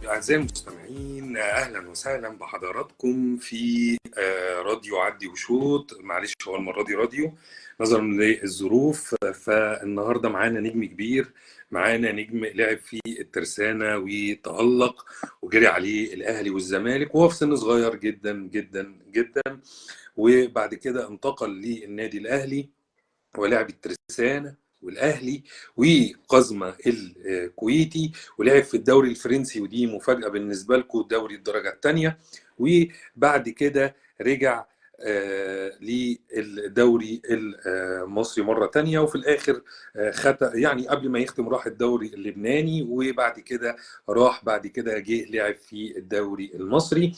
أعزائي المستمعين، أهلا وسهلا بحضراتكم في راديو عدي وشوط. معلش هو المرة دي راديو نظرا للظروف. فالنهاردة معانا نجم كبير، معانا نجم لعب في الترسانة وتألق وجري عليه الأهلي والزمالك وهو في سن صغير جدا جدا جدا، وبعد كده انتقل للنادي الأهلي ولعب الترسانة والاهلي وقزمه الكويتي، ولعب في الدوري الفرنسي ودي مفاجاة بالنسبة لكم، دوري الدرجة الثانية، وبعد كده رجع للدوري المصري مرة ثانية، وفي الاخر يعني قبل ما يختم راح الدوري اللبناني، وبعد كده راح بعد كده جه لعب في الدوري المصري.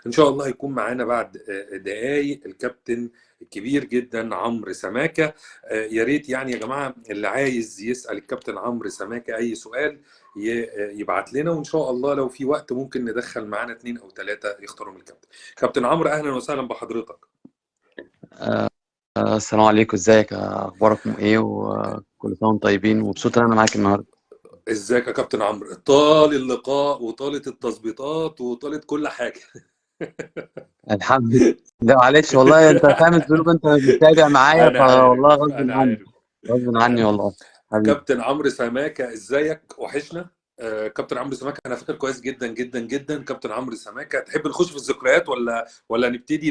ان شاء الله هيكون معانا بعد دقايق الكابتن الكبير جدا عمرو سماكه. يا ريت يعني يا جماعة اللي عايز يسال الكابتن عمرو سماكه اي سؤال يبعت لنا، وان شاء الله لو في وقت ممكن ندخل معانا 2 أو 3 يختاروا من الكابتن. كابتن عمرو، اهلا وسهلا بحضرتك. السلام عليكم، ازيك، اخباركم ايه؟ وكل سنة وانتم طيبين، ومبسوط ان انا معاك النهارده. ازيك يا كابتن عمرو؟ طال اللقاء وطالت التظبيطات وطالت كل حاجة. الحمد لله. معلش والله انت فاهم الظروف، انت متابع معايا، فوالله غصب عني، غصب عني والله. حبيبي كابتن عمرو سماكه، ازيك؟ وحشنا. كابتن عمرو سماكه انا فاكر كويس جدا جدا جدا. كابتن عمرو سماكه، تحب نخش في الذكريات ولا نبتدي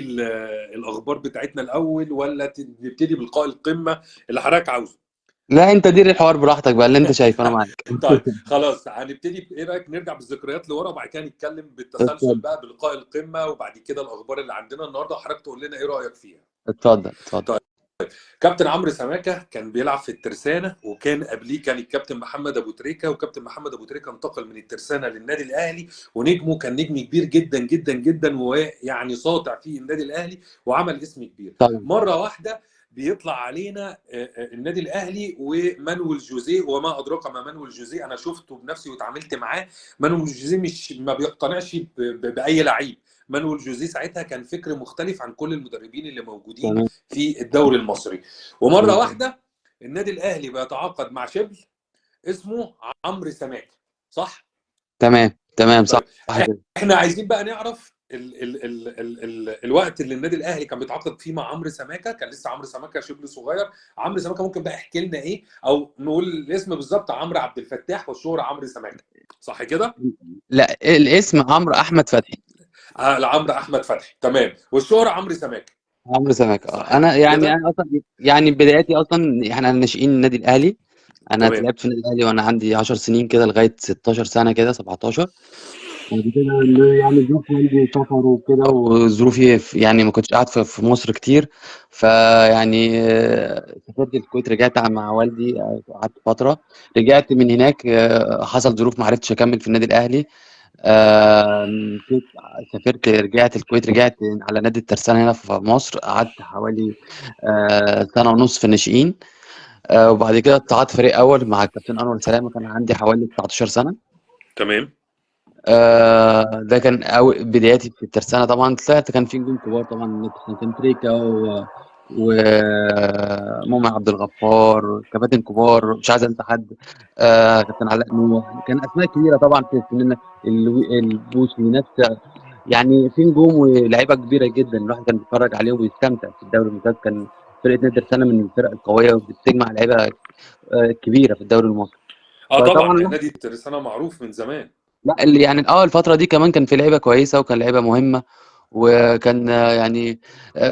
الاخبار بتاعتنا الاول، ولا نبتدي بلقاء القمه اللي حضرتك عاوزه؟ لا انت دير الحوار براحتك بقى، اللي انت شايفه انا معاك. طيب خلاص هنبتدي. ايه رايك نرجع بالذكريات لورا وبعد كده نتكلم بالتسلسل بقى بلقاء القمه، وبعد كده الاخبار اللي عندنا النهارده وحضرتك تقول لنا ايه رايك فيها. اتفضل اتفضل. طيب كابتن عمرو سماكه كان بيلعب في الترسانه، وكان قبليه كان الكابتن محمد ابو تريكه، وكابتن محمد ابو تريكه انتقل من الترسانه للنادي الاهلي، ونجمه كان نجم كبير جدا جدا جدا، ويعني ساطع في النادي الاهلي وعمل اسم كبير. طيب. مرة واحدة بيطلع علينا النادي الاهلي ومانويل جوزيه، وما ادراك ما مانويل جوزيه، انا شفته بنفسي واتعاملت معاه. مانويل جوزيه مش ما بيقتنعش باي لعيب. مانويل جوزيه ساعتها كان فكر مختلف عن كل المدربين اللي موجودين في الدوري المصري. ومرة واحدة النادي الاهلي بيتعاقد مع شبل اسمه عمرو سماكه، صح؟ تمام تمام، صح. احنا عايزين بقى نعرف ال ال ال ال ال الوقت اللي النادي الاهلي كان بيتعاقد فيه مع عمرو سماكه، كان لسه عمرو سماكه شبل صغير. عمرو سماكه ممكن بقى احكي لنا ايه، او نقول الاسم بالظبط، عمرو عبد الفتاح والشهرة عمرو سماكه، صح كده؟ لا، الاسم عمرو احمد فتحي. عمرو احمد فتحي، تمام، والشهرة عمرو سماكه. عمرو سماكه. انا يعني انا اصلا يعني بداياتي اصلا احنا ناشئين النادي الاهلي. انا لعبت في النادي الاهلي وانا عندي 10 سنين كده لغاية 16 سنة كده، 17. بعد كده يعني ظروف والدي سفر وكده، وظروفي يعني ما كنتش قاعد في مصر كتير، فيعني سافرت الكويت، رجعت مع والدي، قعدت فترة، رجعت من هناك حصل ظروف ما عرفتش اكمل في النادي الاهلي. سافرت، رجعت الكويت، رجعت على نادي الترسانة هنا في مصر، قعدت حوالي 1.5 سنة في الناشئين، وبعد كده طلعت فريق اول مع الكابتن انور سلامه، كان عندي حوالي 19 سنة. تمام. ده كان أول بداياتي في الترسانة. طبعا طلعت كان في نجوم كبار طبعا، كان تريكا ومؤمن عبد الغفار، كباتن كبار، مش عايز انسى حد، كابتن علاء نوح، كان اسماء كبيرة طبعا في سننا، البوسي، ناس يعني في نجوم ولاعيبه كبيرة جدا، الواحد كان بيتفرج عليهم ويستمتع في الدوري الممتاز. كان فرقه نادي الترسانة من الفرق القوية وبتجمع لعيبة كبيرة في الدوري المصري. طبعا نادي الترسانة معروف من زمان. لا اللي يعني الفترة دي كمان كان في لعيبة كويسة، وكان لعيبة مهمة، وكان يعني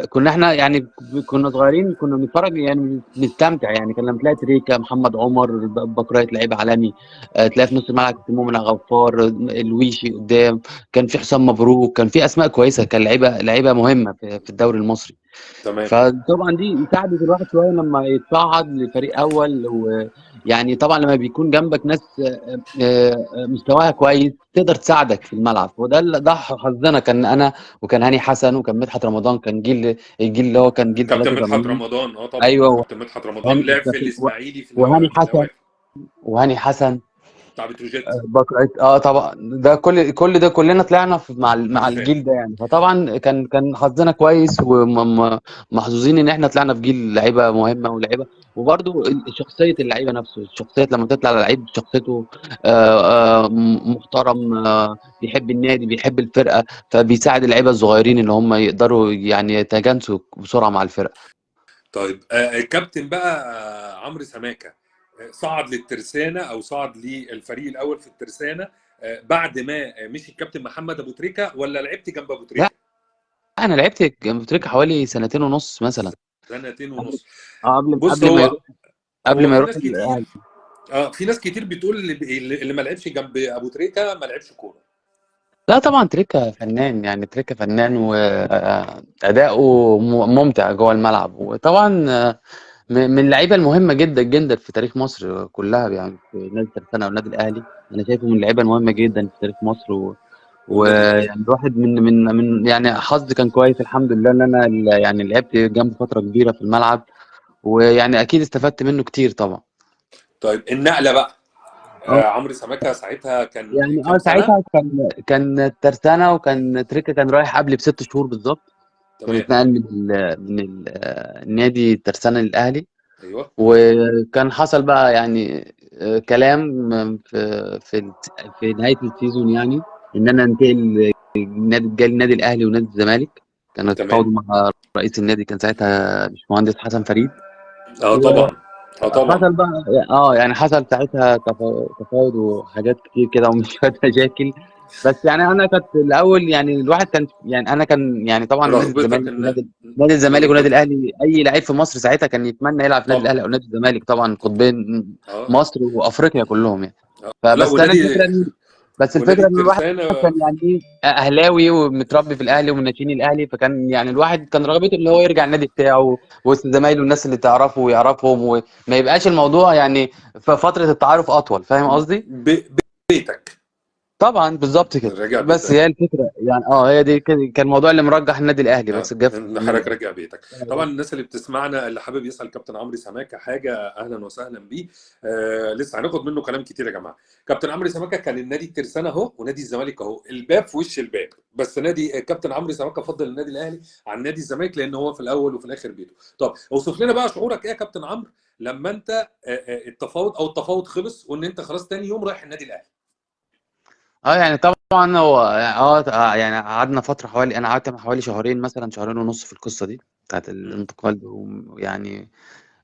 كنا احنا يعني كنا صغيرين، كنا بنتفرج يعني بنستمتع يعني. كان لما تلاقي تريكا، محمد عمر، بكرايه لعيب عالمي، تلاقي في نص الملعب مؤمن غفار، الويشي قدام، كان في حسام مبروك، كان في اسماء كويسة، كان لعيبة مهمة في الدوري المصري. تمام. فطبعا دي ساعدت الواحد شوية لما يتصعد لفريق اول، يعني طبعا لما بيكون جنبك ناس مستواها كويس تقدر تساعدك في الملعب، وده ده حظنا. كان انا وكان هاني حسن وكان مدحت رمضان، كان جيل الجيل اللي هو كان جيل كابتن مدحت 83. رمضان، طبعا. ايوه، كابتن مدحت رمضان لعب في الاسماعيلي في وهاني حسن، الاواخر. وهاني حسن بتاع بتروجيت. back right. طبعا ده كل ده كلنا طلعنا في مع الجيل ده يعني. فطبعا كان حظنا كويس ومحظوظين ان احنا طلعنا في جيل لعيبة مهمة ولاعيبه، وبرده شخصية اللعيبة نفسه، الشخصية لما تطلع لعيب شخصيته محترم، بيحب النادي، بيحب الفرقة، فبيساعد اللعيبة الصغيرين ان هم يقدروا يعني يتجانسوا بسرعة مع الفرقة. طيب الكابتن بقى عمرو سماكه صعد للترسانة أو صعد للفريق الأول في الترسانة بعد ما مشي الكابتن محمد أبو تريكة، ولا لعبت جنب أبو تريكة؟ لا، أنا لعبت جنب أبو تريكة حوالي 2.5 مثلا. 2.5. قبل قبل ما يروح كتير. في ناس كتير بتقول اللي ما لعبش جنب أبو تريكة ما لعبش كورة. لا طبعا تريكة فنان، يعني تريكة فنان وأداؤه ممتع جوه الملعب، وطبعا من اللعيبة المهمة جدا جدا في تاريخ مصر كلها، يعني في نادي الترسانة والنادي الاهلي انا شايفه من اللعيبة المهمة جدا في تاريخ مصر. ويعني الواحد من يعني حظي كان كويس الحمد لله ان انا يعني لعبت جنبه فترة كبيرة في الملعب، ويعني اكيد استفدت منه كتير طبعا. طيب النقلة بقى عمرو سماكه ساعتها كان يعني ساعتها كان الترسانة، وكان تريكه كان رايح قبلي ب6 شهور بالظبط. كان اتنقل من النادي الترسانة للاهلي. ايوه. وكان حصل بقى يعني كلام في في نهاية ال season، يعني ان انا انتقل نادي، جالي النادي الاهلي ونادي الزمالك، كانوا اتفاوضوا مع رئيس النادي، كان ساعتها باشمهندس حسن فريد. طبعا. طبعا حصل بقى يعني حصل ساعتها تفاوض وحاجات كتير كده ومش مشاكل، بس يعني انا كنت الاول يعني الواحد كان يعني انا كان يعني طبعا نادي الزمالك نادي الزمالك ونادي الاهلي، اي لعيب في مصر ساعتها كان يتمنى يلعب في نادي الاهلي او نادي الزمالك، طبعا قطبين مصر وافريقيا كلهم يعني. فبس انا الفكرة بس الفكرة ان الواحد كان يعني اهلاوي ومتربي في الاهلي ومن ناشئين الاهلي، فكان يعني الواحد كان رغبته ان هو يرجع النادي بتاعه وسط زمايله والناس اللي تعرفه ويعرفهم، وما يبقاش الموضوع يعني في فترة التعارف اطول، فاهم قصدي؟ بيتك طبعا بالظبط كده. بس هي الفكرة يعني هي دي كان الموضوع اللي مرجح النادي الاهلي، بس الجف حضرتك رجع بيتك. طبعا الناس اللي بتسمعنا اللي حابب يسال كابتن عمرو سماكه حاجة اهلا وسهلا بيه، لسه هناخد منه كلام كتير يا جماعة. كابتن عمرو سماكه كان النادي الترسانه اهو ونادي الزمالك اهو، الباب في وش الباب، بس نادي كابتن عمرو سماكه فضل النادي الاهلي عن نادي الزمالك لان هو في الاول وفي الاخر بيته. طب اوصف لنا بقى شعورك ايه يا كابتن عمرو لما انت التفاوض او التفاوض خلص وان انت خلاص تاني يوم رايح النادي الاهلي؟ يعني طبعا هو يعني قعدنا فترة حوالي، انا قعدت حوالي شهرين مثلا، 2.5 شهر في القصة دي بتاعت الانتقال، ويعني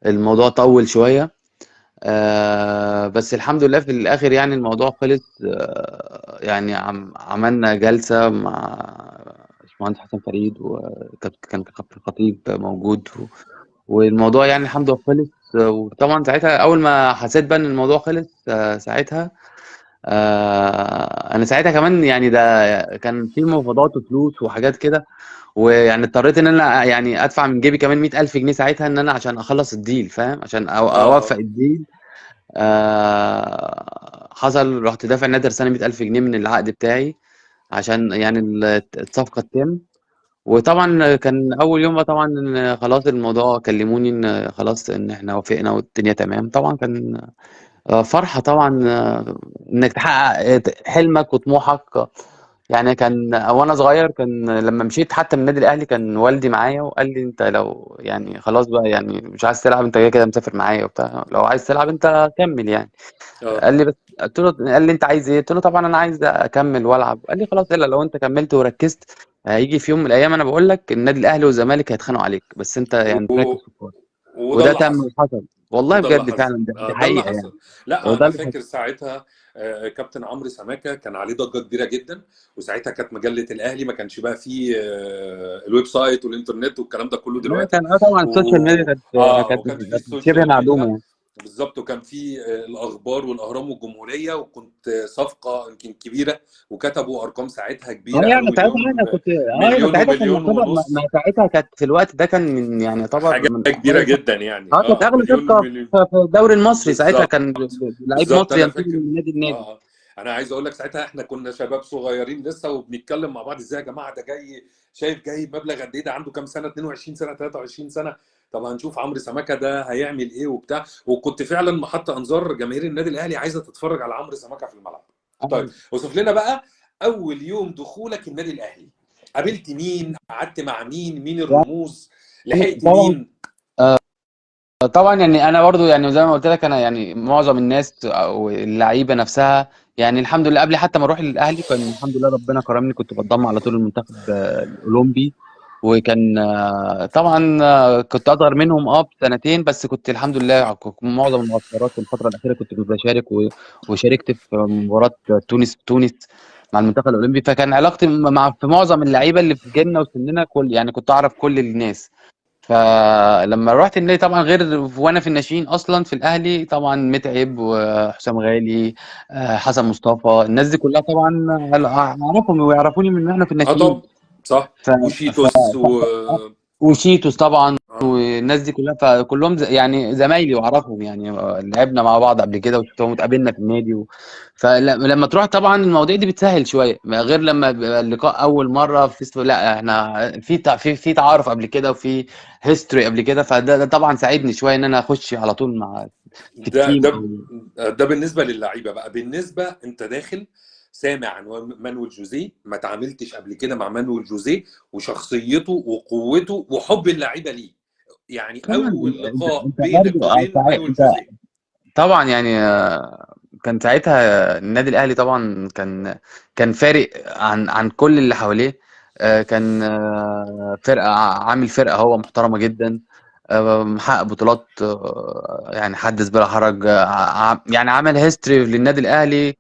الموضوع طول شوية، بس الحمد لله في الاخر يعني الموضوع خلص. يعني عملنا جلسه مع باشمهندس حسن فريد، وكان كابتن خطيب موجود، والموضوع يعني الحمد لله خلص. وطبعا ساعتها اول ما حسيت بقى ان الموضوع خلص، ساعتها انا ساعتها كمان يعني ده كان في مفاوضات وفلوس وحاجات كده، ويعني اضطريت ان انا يعني ادفع من جيبي كمان 100,000 جنيه ساعتها ان انا عشان اخلص ال deal، فاهم، عشان اوفق ال deal. حصل رحت دافع نادي الترسانة 100,000 جنيه من العقد بتاعي عشان يعني الصفقة تتم. وطبعا كان اول يوم طبعا خلاص الموضوع كلموني ان خلاص ان احنا وافقنا والدنيا تمام. طبعا كان فرحة طبعا انك تحقق حلمك وطموحك. يعني كان وانا صغير، كان لما مشيت حتى من النادي الاهلي كان والدي معايا وقال لي انت لو يعني خلاص بقى يعني مش عايز تلعب انت جاي كده مسافر معايا وبتاع، لو عايز تلعب انت كمل يعني. قال لي بس، قلت له، قال لي انت عايز ايه؟ قلت له طبعا انا عايز اكمل والعب. قال لي خلاص، الا لو انت كملت وركزت هيجي في يوم من الايام انا بقول لك النادي الاهلي والزمالك هيتخانقوا عليك، بس انت يعني تركز في الكورة. وده تم حصل والله بجد فعلا، ده حقيقة يعني. لا انا فاكر ساعتها كابتن عمرو سماكه كان عليه ضجه كبيرة جدا، وساعتها كانت مجلة الاهلي، ما كانش بقى فيه ال website والانترنت والكلام ده كله دلوقتي. كان طبعا ال social media كانت شبه معدومة يعني. بالظبط، وكان في الاخبار والاهرام والجمهوريه، وكنت صفقة يمكن كبيرة، وكتبوا ارقام ساعتها كبيرة، يعني قالوا ساعتها مليون، انا كنت يعني مليون ساعتها كان ومليون يعتبر ونص، ما ساعتها كانت في الوقت ده كان من يعني يعتبر حاجة من كبيرة اغلى، جدا يعني. كانت اغلى مليون صفقة مليون في الدوري المصري ساعتها، بالظبط. كان لعيب بالظبط مصري انا ينتقل فاكر. من نادي لنادي. انا عايز اقول لك ساعتها احنا كنا شباب صغيرين لسه، وبنتكلم مع بعض ازاي يا جماعة ده جاي، شايف جاي مبلغ قد ايه، ده عنده كام سنة، 22 سنة، 23 سنة، طب هنشوف عمرو سماكه ده هيعمل ايه وبتاع. وكنت فعلا محط انظار جماهير النادي الاهلي عايزه تتفرج على عمرو سماكه في الملعب. طيب وصف لنا بقى اول يوم دخولك النادي الاهلي، قابلت مين، قعدت مع مين، مين الرموز، يعني لحقت طبعا مين؟ طبعا يعني انا برضو يعني زي ما قلت لك، انا يعني معظم الناس او اللعيبة نفسها يعني الحمد لله قبل حتى ما اروح للاهلي كان الحمد لله ربنا كرمني، كنت بتضم على طول المنتخب الاولمبي، وكان طبعا كنت اصغر منهم بسنتين بس، كنت الحمد لله معظم المعسكرات في الفترة الاخيرة كنت بشارك، وشاركت في مباراة تونس مع المنتخب الاولمبي، فكان علاقتي مع في معظم اللعيبة اللي في جيلنا وسننا كل يعني كنت اعرف كل الناس. فلما رحت النادي طبعا غير وانا في الناشئين اصلا في الاهلي، طبعا متعب وحسام غالي، حسن مصطفى، الناس دي كلها طبعا اعرفهم ويعرفوني من احنا في الناشئين. طب صح. وشيتوس وشيتوس طبعا والناس دي كلها، فكلهم يعني زمايلي واعرفهم، يعني لعبنا مع بعض قبل كده وشفتهم واتقابلنا في النادي فلما تروح طبعا المواضيع دي بتسهل شوية، غير لما بيبقى اللقاء اول مرة في لا احنا في تعارف قبل كده وفي history قبل كده، فده طبعا ساعدني شوية ان انا اخش على طول مع في ده ال team. ده ده بالنسبة للعيبة بقى. بالنسبة انت داخل سامع عن مانويل جوزيه، ما تعاملتش قبل كده مع مانويل جوزيه وشخصيته وقوته وحب اللعيبة ليه، يعني اول لقاء بينك وبين مانويل جوزيه. طبعا يعني كان ساعتها النادي الاهلي طبعا كان فارق عن كل اللي حواليه، كان فرقه، عامل فرقه هو محترمه جدا، محقق بطولات، يعني حدث بلا حرج، يعني عمل history للنادي الاهلي،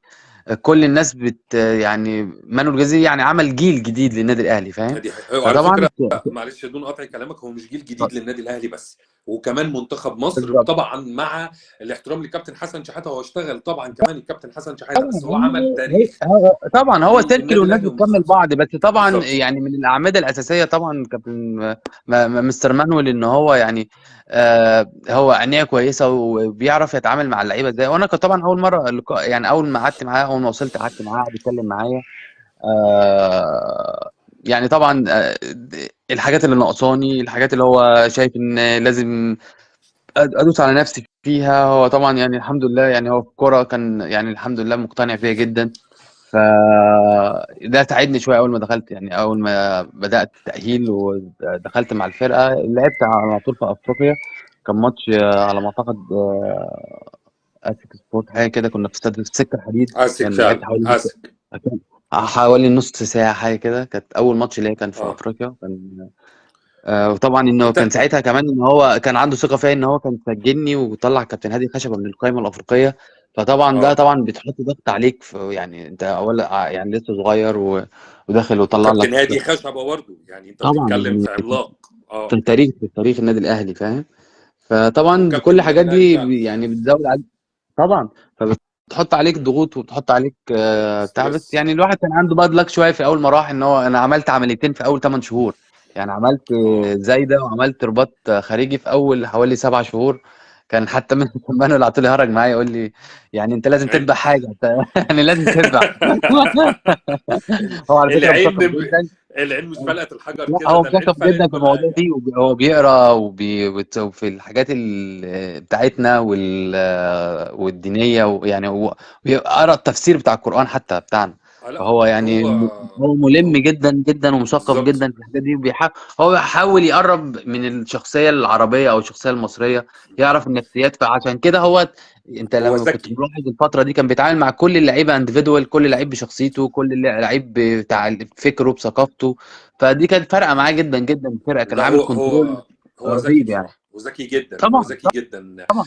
كل الناس يعني مانويل جوزيه يعني عمل جيل جديد للنادي الاهلي، فاهم؟ وعلى فكرة معلش دون قطع كلامك، هو مش جيل جديد للنادي الاهلي بس، وكمان منتخب مصر بالضبط. طبعا مع الاحترام للكابتن حسن شحاته، هو اشتغل طبعا كمان الكابتن حسن شحاته، بس هو عمل تاريخ طبعا، هو circle والناس بتكمل بعض، بس طبعا بالزبط. يعني من الاعمدة الاساسية طبعا كابتن مستر مانويل، ان هو يعني هو عينيه كويسة وبيعرف يتعامل مع اللعيبة ازاي. وانا كنت طبعا اول مرة يعني اول ما قعدت معاه، اول ما وصلت قعدت معاه قعد يتكلم معايا، يعني طبعا الحاجات اللي ناقصاني، الحاجات اللي هو شايف ان لازم ادوس على نفسي فيها، هو طبعا يعني الحمد لله يعني هو في الكورة كان يعني الحمد لله مقتنع فيها جدا، فده ساعدني شوية اول ما دخلت، يعني اول ما بدات التاهيل ودخلت مع الفرقة، لعبت على طول في افريقيا، كان ماتش على ما اعتقد اسك سبورت حاجة كده، كنا في استاد السكة الحديد، اسك فعلا، اسك حوالي نص ساعة حاجة كده، كانت اول ماتش ليا كان في افريقيا، كان وطبعا انه كان ساعتها كمان ان هو كان عنده ثقة فيا ان هو كان سجلني وطلع كابتن هادي خشبه من القائمة الافريقية، فطبعا ده طبعا بتحط ضغط عليك، في يعني انت اول يعني لسه صغير وداخل وطلع لك كابتن هادي خشبه برضه، يعني انت بتتكلم في عملاق في تاريخ، في تاريخ النادي الاهلي، فاهم؟ فطبعا كل الحاجات دي يعني بتزود عليك طبعا، فبتحط عليك ضغوط وبتحط عليك بتاع، بس يعني الواحد كان عنده bad luck شوية في اول ما راح، ان هو انا عملت عمليتين في اول 8 شهور، يعني عملت زايدة وعملت رباط خارجي في اول حوالي 7 شهور، كان حتى من مانويل على طول يهرج معايا يقول لي يعني انت لازم تذبح حاجة، يعني لازم تذبح. هو على فكرة مثقف جدا، العلم مش فلقه الحجر كده، هو مثقف جدا في المواضيع دي، هو بيقرا وفي الحاجات بتاعتنا والدينية، ويعني هو بيقرا التفسير بتاع القران حتى بتاعنا، فهو يعني هو ملم جدا جدا ومثقف جدا في الحاجات دي، هو بيحاول يقرب من الشخصية العربية او الشخصية المصرية، يعرف النفسيات، فعشان كده هو انت لما كنت ملاحظ الفترة دي كان بيتعامل مع كل اللعيبة individual، كل لعيب بشخصيته، كل لعيب بتاع فكرة بثقافته، فدي كانت فارقه معاه جدا جدا. الفرقة كان عامل control، هو ذكي يعني، وذكي جدا طبعا، وذكي جدا طبعا.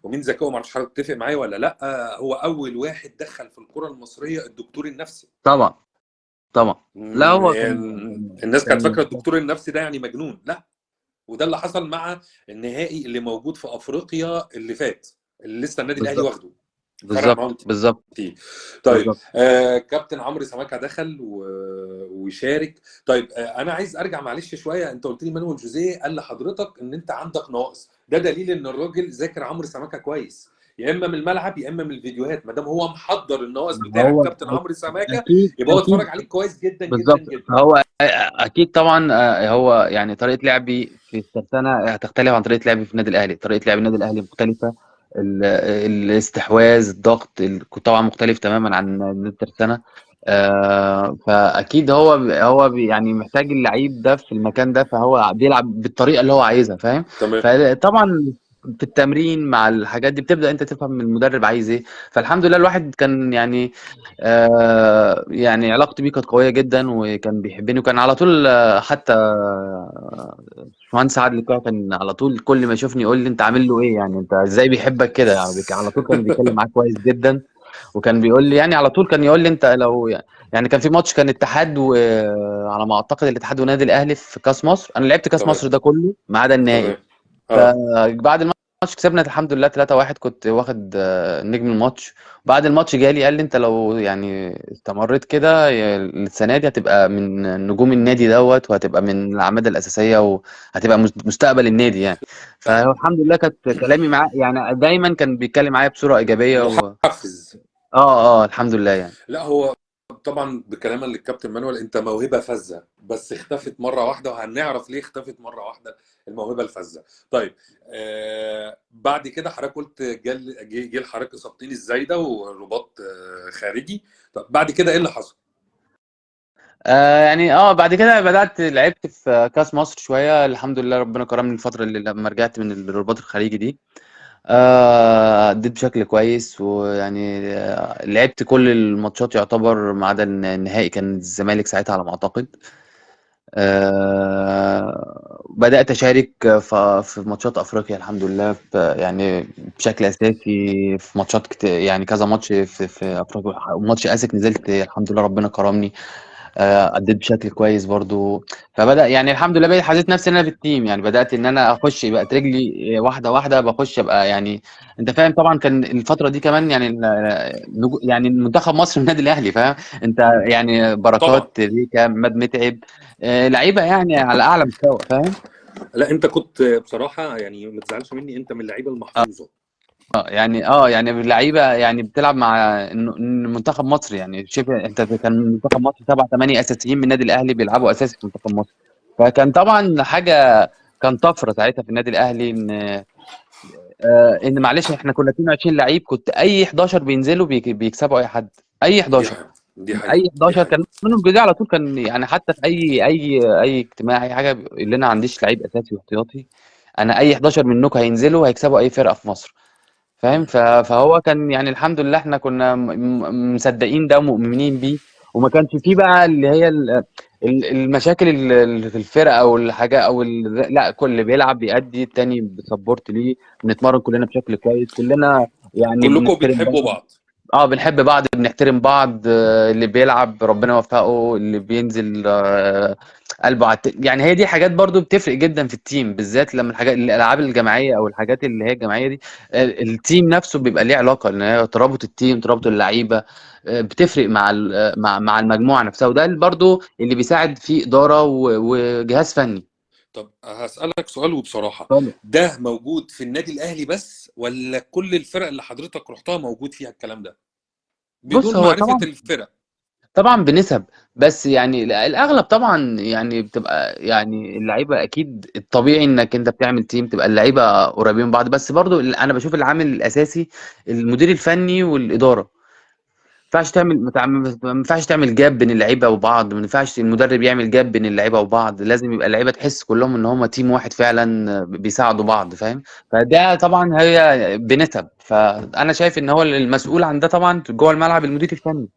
ومن ذكائه، ما اعرفش حضرتك تتفق معايا ولا لا، هو اول واحد دخل في الكره المصرية الدكتور النفسي. طبعا طبعا، لا هو الناس كانت فاكره الدكتور النفسي ده يعني مجنون، لا وده اللي حصل مع النهائي اللي موجود في افريقيا اللي فات، اللي لسه النادي الاهلي بالظبط واخده، فرق معاهم بالظبط بالظبط كتير. طيب بالظبط. كابتن عمرو سماكه دخل وشارك. طيب انا عايز ارجع معلش شوية، انت قلت لي مانويل جوزيه قال لحضرتك ان انت عندك ناقص، ده دليل ان الراجل ذاكر عمرو سماكه كويس، يا اما من الملعب يا اما من الفيديوهات، ما دام هو محضر الناقص ما بتاع هو الكابتن عمرو سماكه اكيد يبقى هو اكيد اتفرج عليك كويس جدا جدا بالظبط. جدا. فهو اكيد طبعا، هو يعني طريقه لعبي في الترسانه هتختلف عن طريقه لعبي في النادي الاهلي. طريقه لعب النادي الاهلي مختلفة، الاستحواذ، الضغط، طبعا مختلف تماما عن النادي الترسانه. فاكيد هو يعني محتاج اللعيب ده في المكان ده، فهو بيلعب بالطريقة اللي هو عايزها، فاهم؟ تمام. فطبعا في التمرين مع الحاجات دي بتبدا انت تفهم المدرب عايز ايه. فالحمد لله الواحد كان يعني يعني علاقتي بيه كانت قوية جدا، وكان بيحبني، وكان على طول حتى باشمهندس عادل كده كان على طول كل ما يشوفني يقول لي انت عامل له ايه، يعني انت ازاي بيحبك كده يعني. على طول كان بيتكلم معاك كويس جدا، وكان بيقول لي يعني على طول كان يقول لي انت لو يعني كان في ماتش كان اتحاد، وعلى ما اعتقد الاتحاد والنادي الاهلي في كاس مصر، انا لعبت كاس تمام مصر ده كله ما عدا النهائي. تمام. فبعد الماتش كسبنا الحمد لله 3-1، كنت واخد نجم الماتش. بعد الماتش جالي قال لي انت لو يعني استمريت كده السنة دي هتبقى من نجوم النادي دوت، وهتبقى من الاعمدة الاساسية، وهتبقى مستقبل النادي يعني. فالحمد لله كانت كلامي معاه يعني دايما كان بيتكلم معايا بصورة ايجابية محفز. اه الحمد لله يعني. لا هو طبعا بكلام للكابتن مانويل، انت موهبة فذة بس اختفت مرة واحدة، وهنعرف ليه اختفت مرة واحدة الموهبة الفذه. طيب بعد كده حضرتك قلت جه لحضرتك اصابتين الزايدة ورباط خارجي. طب بعد كده ايه اللي حصل؟ يعني بعد كده بدأت لعبت في كاس مصر شوية، الحمد لله ربنا كرمني الفترة اللي لما رجعت من الرباط الخارجي دي اديت بشكل كويس، ويعني لعبت كل الماتشات يعتبر ما عدا النهائي كان الزمالك ساعتها على ما اعتقد. بدأت اشارك في ماتشات افريقيا الحمد لله، يعني بشكل اساسي في ماتشات يعني كذا ماتش في افريقيا، وماتش اسك نزلت الحمد لله ربنا كرمني، اديت بشكل كويس برضو. فبدا يعني الحمد لله بقيت حسيت نفسي ان انا في ال team، يعني بدات ان انا اخش، بقت رجلي واحدة واحدة بخش ابقى يعني انت فاهم. طبعا كان الفترة دي كمان يعني يعني منتخب مصر من النادي الاهلي، فاهم انت يعني، بركات، ريكا، عماد متعب، لعيبة يعني على اعلى مستوى، فاهم؟ لا انت كنت بصراحة يعني ما تزعلش مني، انت من اللعيبة المحظوظه. يعني يعني اللعيبة يعني بتلعب مع منتخب مصر، يعني شوف انت كان منتخب مصر 7 8 اساسيين من النادي الاهلي بيلعبوا اساسي في منتخب مصر، فكان طبعا حاجة، كان طفرة ساعتها في النادي الاهلي ان معلش احنا كنا 22 لعيب، كنت اي 11 بينزلوا بيكسبوا اي حد، اي 11 دي حقيقة. اي 11 كان منهم جديد على طول، كان يعني حتى في اي اي اي اجتماع اي حاجة اللي انا عنديش لعيب اساسي واحتياطي، انا اي 11 منكم هينزلوا هيكسبوا اي فرقه في مصر، فاهم؟ فهو كان يعني الحمد لله احنا كنا مصدقين ده ومؤمنين بيه، وما كانش فيه بقى اللي هي المشاكل اللي في الفرقة او الحاجة او لا، كل اللي بيلعب بيأدي، التاني ب support ليه، بنتمرن كلنا بشكل كويس، كلنا يعني كلكم بتحبوا بعض. بنحب بعض، بنحترم بعض، اللي بيلعب ربنا يوفقه، اللي بينزل قلبه على يعني هي دي حاجات برضو بتفرق جدا في ال team، بالذات لما الحاجات الالعاب الجماعية او الحاجات اللي هي الجماعية دي، ال team نفسه بيبقى ليه علاقة، ان هي ترابط ال team، ترابط اللعيبة، بتفرق مع مع المجموعة نفسها، وده برضو اللي بيساعد في ادارة وجهاز فني. طب هسألك سؤال وبصراحة، ده موجود في النادي الأهلي بس ولا كل الفرق اللي حضرتك رحتها موجود فيها الكلام ده؟ بدون معرفة الفرق. طبعا بنسب، بس يعني الأغلب طبعا يعني بتبقى يعني اللعيبة أكيد الطبيعي إنك أنت بتعمل تيم تبقى اللعيبة قريبين من بعض، بس برضو أنا بشوف العامل الأساسي المدير الفني والإدارة. ما ينفعش تعمل gap بين اللعيبة وبعض، ما ينفعش المدرب يعمل gap بين اللعيبة وبعض، لازم يبقى اللعيبة تحس كلهم ان هم team واحد فعلا بيساعدوا بعض، فاهم؟ فده طبعا هي بنسب، فانا شايف ان هو المسؤول عن ده طبعا جوه الملعب المدير الفني.